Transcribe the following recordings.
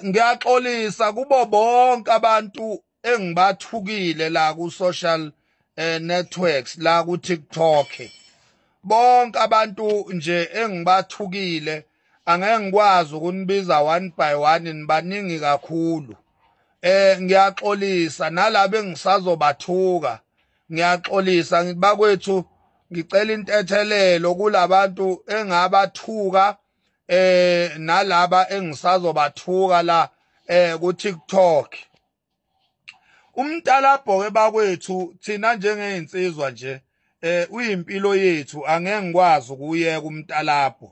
Ngiyaxolisa kubo bonke abantu engibathukile la ku social networks, la ku TikTok. Bonke abantu nje engibathukile angeke ngikwazi ukunibiza one by one, nibaningi kakhulu. Ngiyaxolisa nalabo engisazobathuka. Ngiyaxolisa ngithi bakwethu, ngicela intethelelo kulabantu engabathuka nalaba engisazobathuka la ku TikTok. Umntalabho ke bakwethu, thina njengeinsizwa nje uyimpilo yethu, angeke ngikwazi ukuyeka umntalabho.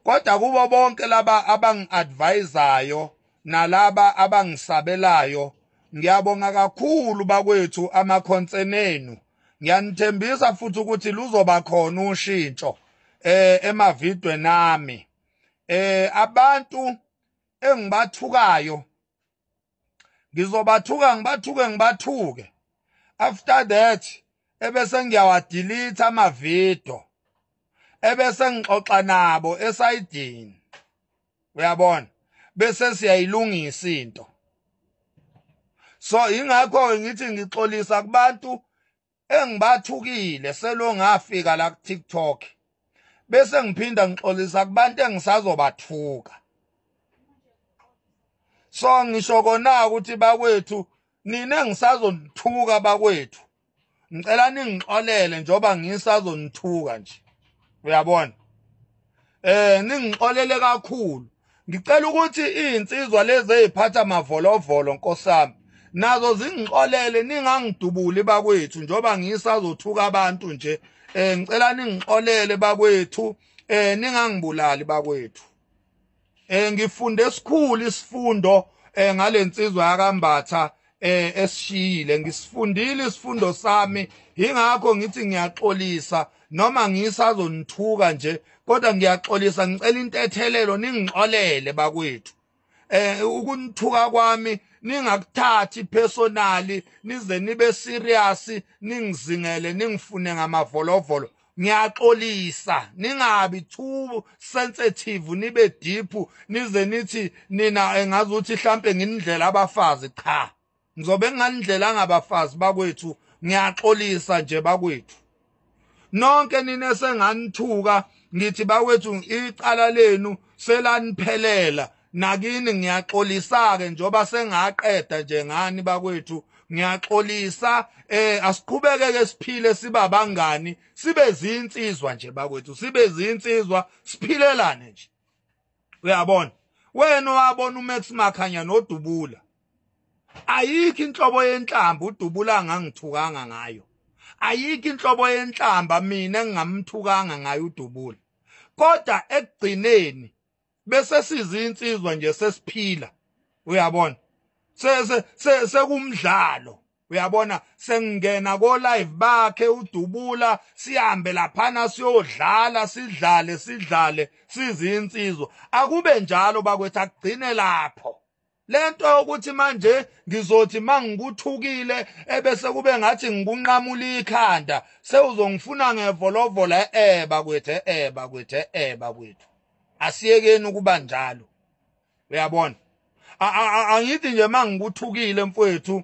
Kodwa kubo bonke laba abangi-advisayo nalaba abangisabelayo, ngiyabonga kakhulu bakwethu ama-concern enu. Ngiyanithembisa futhi ukuthi luzoba khona ushintsho emavidweni nami. Abantu engibathukayo ngizobathuka, ngibathuke, ngibathuke. After that ebese ngiyawa-delete amavidiyo, ebese ngixoxa nabo esayidini, uyabona, bese siyayilungisa into. So ingakho ngithi ngixolisa kubantu engibathukile selo ngafika la ku TikTok, bese ngiphinda ngixolisa kubantu engisazobathuka. So ngisho kona ukuthi bakwethu, nina engisazonithuka bakwethu, ngicela ningixolele njoba ngisazonithuka nje, uyabona. Ningixolele kakhulu. Ngicela ukuthi izinsizwa lezi eziphatha amavolovolo, nkosami, nazo zingixolele, ningangidubuli bakwethu njoba ngisazothuka abantu nje. Ngicela ningixolele bakwethu, ningangibulali bakwethu. Ngifunde esikhulu isifundo ngalensizwa yakaMbatha esishiyile. Ngisifundile isifundo sami, ingakho ngithi ngiyaxolisa noma ngisazonithuka nje, kodwa ngiyaxolisa, ngicela intethelelo, ningixolele bakwethu. Ukunithuka kwami ningakuthathi personally, nize nibe serious, ningizingele, ningifune ngamavolovolo. Ngiyaxolisa, ningabi too sensitive, nibe deep, nize nithi nina engazuthi mhlambe nginindlela abafazi. Cha, ngizobe nginganindlela ngabafazi bakwethu. Ngiyaxolisa nje bakwethu, nonke nina senganithuka, ngithi bakwethu icala lenu selaniphelela nakini. Ngiyaxolisa ke njoba sengaqeda nje ngani bakwethu, ngiyaxolisa. Asiqhubeke ke siphile, siba bangani, sibe zinsizwa nje bakwethu, sibe zinsizwa, siphilelane nje, uyabona. Wena wabona uMax Makhanya noDubula, ayikho inhlobo yenhlamba uDubula angangithukanga ngayo, ayikho inhlobo yenhlamba mina engingamthukanga ngayo uDubula, kodwa ekugcineni bese sizinsizwa nje, sesiphila, uyabona, sekumdlalo, uyabona. Sengingena ko live bakhe uDubula, sihambe laphana siyodlala, sidlale, sidlale, sizinsizwa. Akube njalo bakwethu, akugcine lapho lento ukuthi manje ngizothi mangikuthukile ebese kube ngathi ngikunqamula ikhanda, sewuzongifuna ngevolovolo. Bakwethu, bakwethu, bakwethu, asiyekeni ukuba njalo, uyabona. Angithi nje mangikuthukile mfowethu,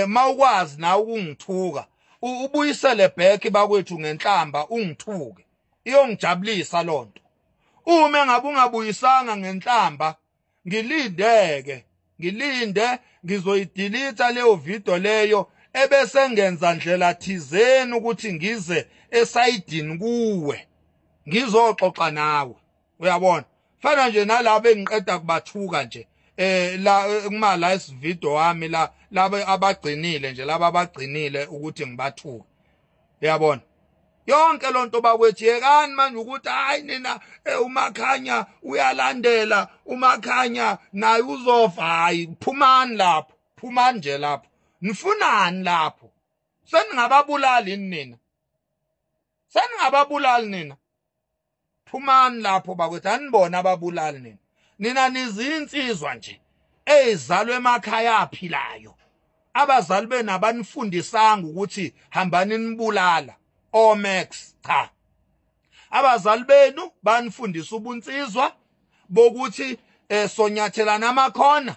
mawukwazi nawe ukungithuka, ubuyisele back bakwethu ngenhlamba, ungithuke, iyongijabulisa lonto. Uma engabe ungabuyisanga ngenhlamba, ngilindeke, ngilinde, ngizoyi-delete leyo video leyo, ebese ngenza ndlela thizeni ukuthi ngize esayidini kuwe ngizoxoxa nawe, uyabona. Fana nje nalabo engiqeda kubathuka nje la kuma last video wami la, laba abagcinile nje, laba abagcinile ukuthi ngibathuke, uyabona. Yonke lonto bakwethu, yekani manje ukuthi hayi nina, uMakhanya uyalandela, uMakhanya naye uzofa. Hayi, phumani lapho, phumani nje lapho. Nifunani lapho? Seningababulali nina? Seningababulali nina? Phumani lapho bakwethu, anibona ababulali nina. Nina nizinsizwa nje ezalwe emakhaya aphilayo, abazali benu abanifundisanga ukuthi hambani nibulala oMax. Cha, abazali benu banifundisa ubunsizwa bokuthi Sonyathelana amakhona,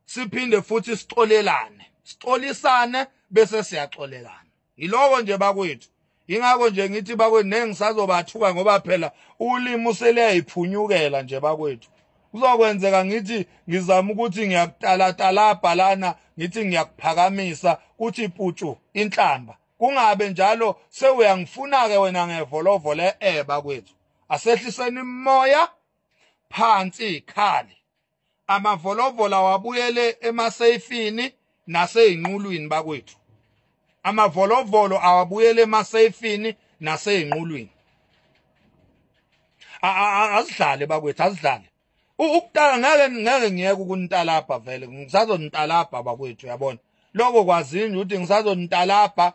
siphinde futhi sixolelane, sixolisane bese siyaxolelana. Yiloko nje bakwethu. Ingakho nje ngithi bakwethu nengisazobathuka, ngoba phela ulimi useliyayiphunyukela nje bakwethu. Kuzokwenzeka ngithi ngizama ukuthi ngiyakutalatalabha lana, ngithi ngiyakuphakamisa, kuthi putshu inhlamba. Kungabe njalo sewuyangifuna ke wena ngevolovolo bakwethu. Asehliseni imoya phansi ikhali. Amavolovolo awabuyele emaseyifini naseyinqulwini bakwethu. Amavolovolo awabuyele emaseyifini naseyinqulwini. Azidlale bakwethu, azidlale. Ukutala ngeke ngiyeke ukuntalabha vele, ngisazontalabha bakwethu, uyabona. Lokho kwazini ukuthi ngisazontalabha.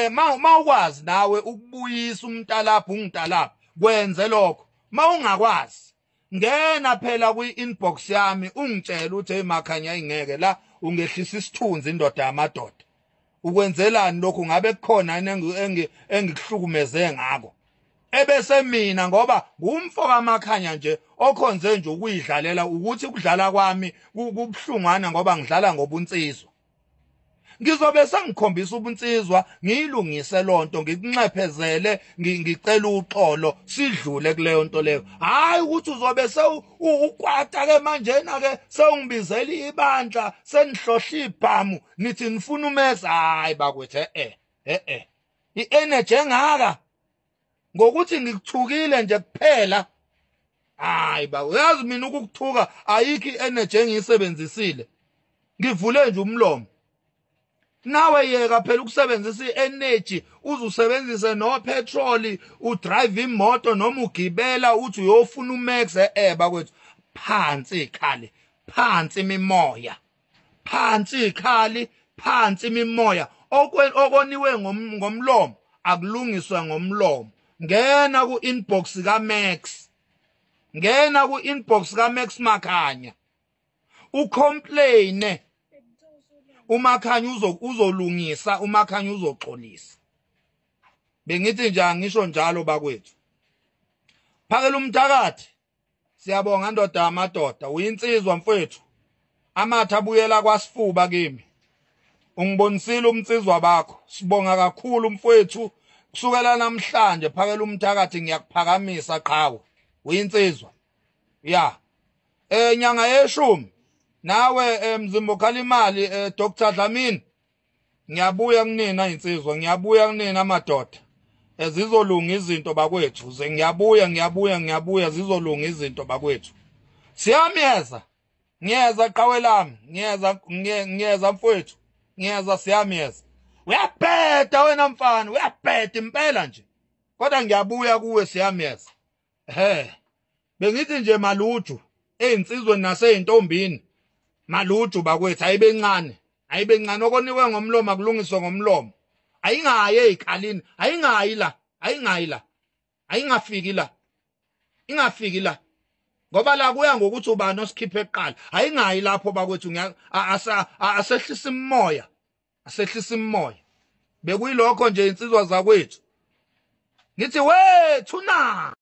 Mawukwazi nawe ukubuyisa umntalabha ungitalabha, kwenze lokho. Mawungakwazi, ngena phela kwi-inbox yami ungitshela ukuthi hey Makhanya, ingeke la ungehlisa isithunzi indoda yamadoda. Ukwenzelani lokhu? Ngabe kukhona engikuhlukumeze ngakho? Ebese mina ngoba ngumfo kaMakhanya nje okhonze nje ukuyidlalela, ukuthi ukudlala kwami kubuhlungwana ngoba ngidlala ngobunsizwa. Ngizobe sengikhombisa ubunsizwa, ngiyilungise lonto, ngikunxephezele, ngicela uxolo, sidlule kuleyo nto leyo. Hayi ukuthi uzobe sewukwata ke manje na ke sewungibizela ibandla, senihlohla ibhamu, nithi nifuna uMax. Hayi bakwethu, i-energy engaka ngokuthi ngikuthukile nje kuphela. Hayi ba, uyazi mina ukukuthuka ayikho i-energy engiyisebenzisile, ngivule nje umlomo. Nawe yeka phela ukusebenzisa i-energy, uzusebenzise no petrol, udrive imoto noma ugibela uthi uyofuna uMax. Bakwethu, phansi ikhali, phansi imimoya, phansi ikhali, phansi imimoya. Okoniwe ngomlomo akulungiswe ngomlomo. Ngena ku-inbox kaMax, ngena ku-inbox kaMax Makhanya, ucomplain. uMakhanya uzolungisa, uMakhanya uzoxolisa. Bengithi nje angisho njalo bakwethu. Phakela umthakathi, siyabonga ndoda amadoda, uyinsizwa mfowethu. Amatha abuyela kwasifuba kimi. Ungibonisile umnsizwa bakho, sibonga kakhulu mfowethu. Kusukela namhlanje phakela umthakathi, ngiyakuphakamisa qhawe, uyinsizwa. Ya, nyanga yeshumi nawe mzimba okhala imali, Dr Dlamini, ngiyabuya kunina insizwa, ngiyabuya kunina amadoda. Zizolunga izinto bakwethu, ngiyabuya ngiyabuya ngiyabuya, zizolunga izinto bakwethu. Siyamyeza, ngiyeza qhawe lami, ngiyeza ngiyeza mfowethu, ngiyeza, siyamyeza. Uyabheda wena mfana, uyabheda impela nje, kodwa ngiyabuya kuwe, siyamyeza. Bengithi nje maluju ezinsizweni naseyintombini, maluju bakwethu, ayibencane, ayibencane. Okoniwe ngomlomo akulungiswe ngomlomo. Ayingayi ezikhalini, ayingayi la, ayingayi la, ayingafiki la, ingafiki la, ngoba la kuya ngokuthi ubani osikhiphe eqala. Ayingayi lapho bakwethu, asehlisa imoya, asehlisa imoya. Bekuyilokho nje insizwa zakwethu, ngithi wethu na.